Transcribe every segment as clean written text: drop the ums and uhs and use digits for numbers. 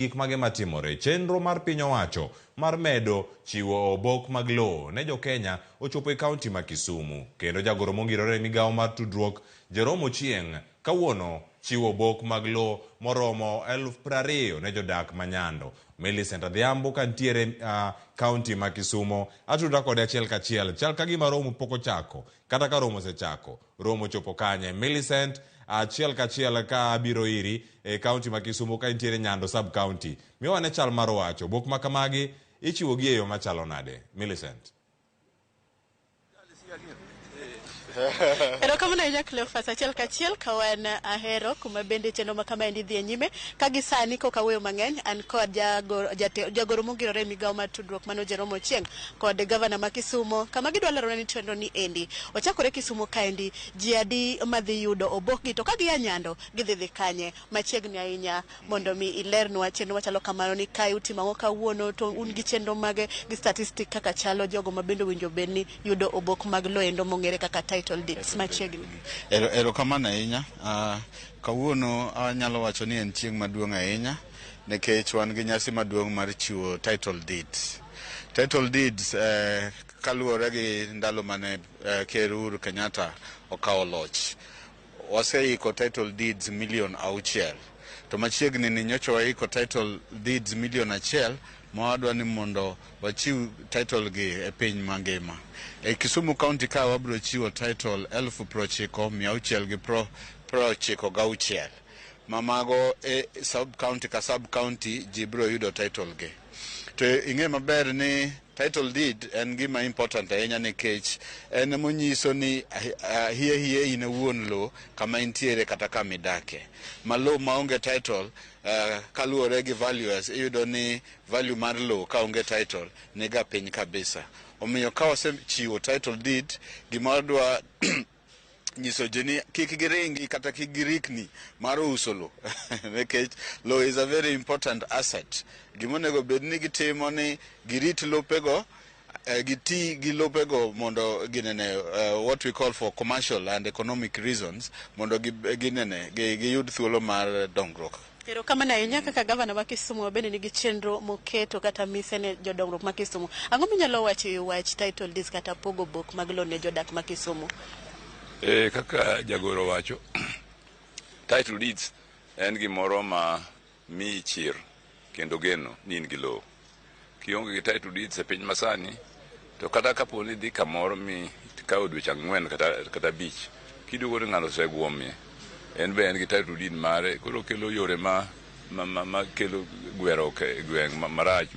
Gik mage matimore? Chenro mar piny owacho mar medo chiwo obok mag lowo ne jo-Kenya ochopo e kaunti ma Kisumu. Kendo jagoro mongirore e migawo mar tudruok Jerome Ochieng kawuono chiwo obok mag lowo moromo 20,000 ne jodak ma Nyando. Millicent Adhiambo ka ntiere uh, kaunti ma Kisumo atudra kode achiel kachiel. Chal ka gima romo pok ochako kata ka romo osechako. Romo ochopo kanye? Millicent, achiel kachiel ka abiro iri e kaunti ma Kisumu ka intiere Nyando sub county. Miwa ane chal mar wach. Obok ma kamagi ichiwo gi e yo machalo nade? Millicent. Erokamano ahinya Cleophas, achiel kachiel ka wan Ahero kuma bende chenro ma kama endi dhi e nyime ka gi sani koka wuoyo mang'eny an kod jagoro, jagoro mongirore e migawo mar tudruok mano Jerome Ochieng kod gavana ma Kisumo kama gidwa lerona ni chenro ni endi ochakore Kisumo kaendi ji adi madhi yudo obokgi to ka gia Nyando gidhi dhi kanye machiegni ahinya mondo mi ilernwa chenro machalo kamano ni kae utimo ang'o kawuono to un gi chenro mage gi statistic kaka chalo jogo ma bende owinjo bed ni yudo obok mag lowo endo mong'ere kaka title deeds machiegni. Erokamano ahinya. Kawuono anyalo wacho ni en chieng' maduong' ahinya nikech wan gi nyasi maduong' mar chiwo title deeds. Title deeds eh, kaluwore gi ndalo mane eh, Ker Uhuru Kenyatta okawo loch, waseiko title deeds milion 6 to machiegni ni nyocha waiko title deeds milion 1 ma wadwa ni mondo wachiw title gi e piny mangima. E Kisumu County ka wabiro chiwo title 90,696 ma mago e sub county ka sub county ji biro yudo title gi. To ing'e maber ni title deed en gima important ahinya nikech en emonyiso ni hie hie in e wuon lowo kama intiere kata kama idake. Ma lowo maonge title kaluwore gi valuers iyudo ni value mar lowo kaonge title niga piny kabisa. Omiyo ka wasechiwo title deed gima wadwa nyiso ji ni kik giringi kata kik girikni mar uso lo nikech lo is a very important asset. Gimonego bed ni gitimo ni girit lopego giti gi lopego mondo ginene what we call for commercial and economic reasons mondo ginene giyud thuolo mar dongruok. Erokamano ahinya kaka gavana ma Kisumu bende nigi chenro moketo kata mise ne jodongruok ma Kisumu. Ang'o minyalo wacho e wach title deeds kata pogo obok mag lowo ne jodak ma Kisumu? E, kaka jagoro wacho, title deeds en gimoro ma miyi chir kendo geno ni in gi lowo. Kionge gi title deeds e piny masani, to kata kapo ni idhi kamoro mi ikawo dweche 4 kata 5, kiduogo ni ng'ato oseguomie, en be en gi title deed mare, koro kelo yore ma kelo gweruok e gweng' marach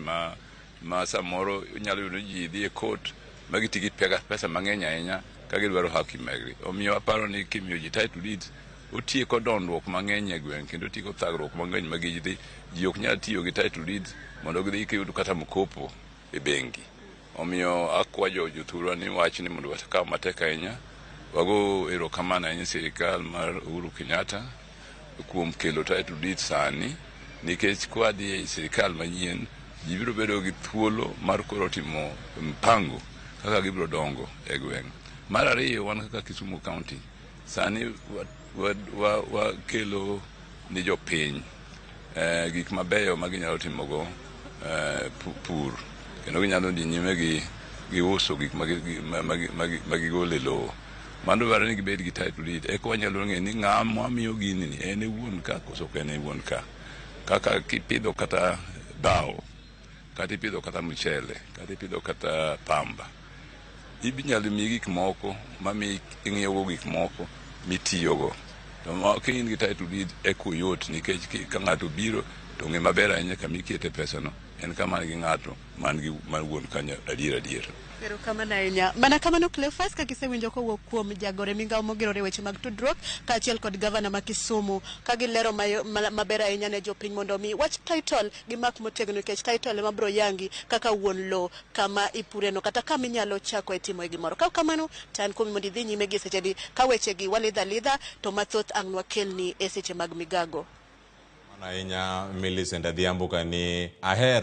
ma samoro inyalo yudo ni ji dhi e court ma giti gi pesa mang'eny ahinya ka gidwaro haki meggi. Omiyo aparo ni kimiyo ji title deeds, otieko dondruok mang'eny e gweng' kendo otieko thagruok mang'eny ma ji dhi ji ok nyal tiyo gi title deeds mondo gidhi giyud kata mkopo e bengi. Omiyo akwayo jothurwa ni wachni mondo wakaw matek ahinya. Wago erokamano ahinya sirikal mar Uhuru Kenyatta kuom kelo title deeds sani nikech kwadhi e sirikal manyien ji biro bedo gi thuolo mar koro timo mpango kaka gibiro dongo e gweng'. Mar ariyo wan kaka Kisumu County sani wakelo ni jopiny gik mabeyo ma ginyalo timogo pur kendo ginyalo dhi nyime gi uso gik ma gigolo e lowo. Mano dwaro ni gibed gi title deed eka wanyalo ng'eyo ni ng'ama wamiyo gini ni en e wuon ka koso ok en e wuon ka. Kaka kipidho kata bao, kata ipidho kata mchele, kata ipidho kata pamba, inyalo miyi gik moko mamiyi ing'iewo gik moko mitiyogo. To ka in gi title deed eka oyot nikech ka ng'ato obiro to ong'e maber ahinya kama ikete pesano en kama nigi ng'ato man gi man wuon kanyo adier adier. Erokamano ahinya. Mana kamano Cleophas, kaka isewinjo kowuok kuom jagoro e migawo mogirore weche mag tudruok kaachiel kod gavana ma Kisumu ka gilero maber ahinya ne jopiny mondo mi wach title gimak motegno nikech title ema biro yangi kaka wuon lowo kama ipureno kata kama inyalo chako e timoe gimoro. Ka ok kamano to an kuomi mondo idhi nyime gi sechegi ka wechegi walidho alidha to mathoth ang' nwakelni e seche mag migago. Mano ahinya Millicent Adhiambo kani ahero.